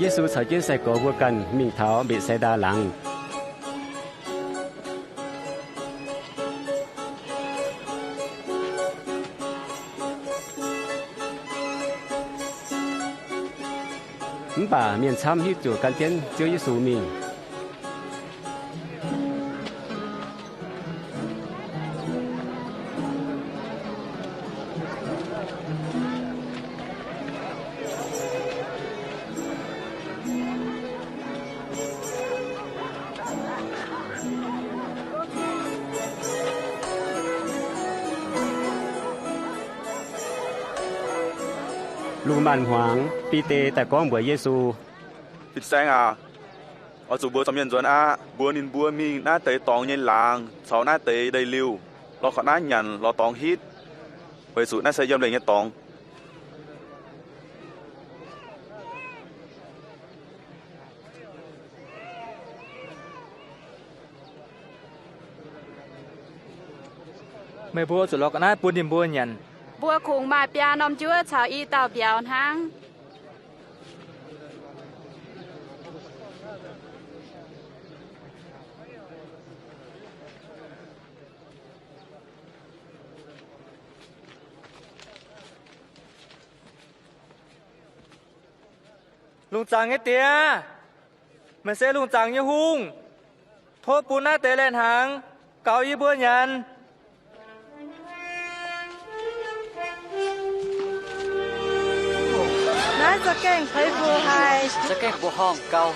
Yesu caux jienv sai-gorx mbuo ganh mingh taux Mbetc^sai^ndaa Laangz. Mv baac mienh camv hiuv zuqc gan jienv Ziouv Yesu mingh. Lungh maanz-hmuangx, Bide daaih gorngv mbuox Yesu, Fin-Saeng aac, oix zuqc mbuox zuangx mienh nzuonx aqv. Mbuox ninh mbuo mingh naaiv deix dorngx nyei laangz caux naaiv deix ndeic-liuh, lorz ga'naaiv nyanc lorz dorngx hitv, weic zuqc naaiv se yiem lengc nyei dorngx. Meih mbuo zuqc lorz ga'naaiv bun ninh mbuo nyanc. Mbuo kungx maaih biaa norm njuov caux i dauh mbiauz hnangv. Lungh zaangc nyei Diex, meih se lungh zaangc nyei hungh. Tov bun naaiv deix lai-hnaangx gaux yie mbuo nyanc. Naaiv za'gengh peix mbuo haih. Za'gengh mbuoqc horngh gaux.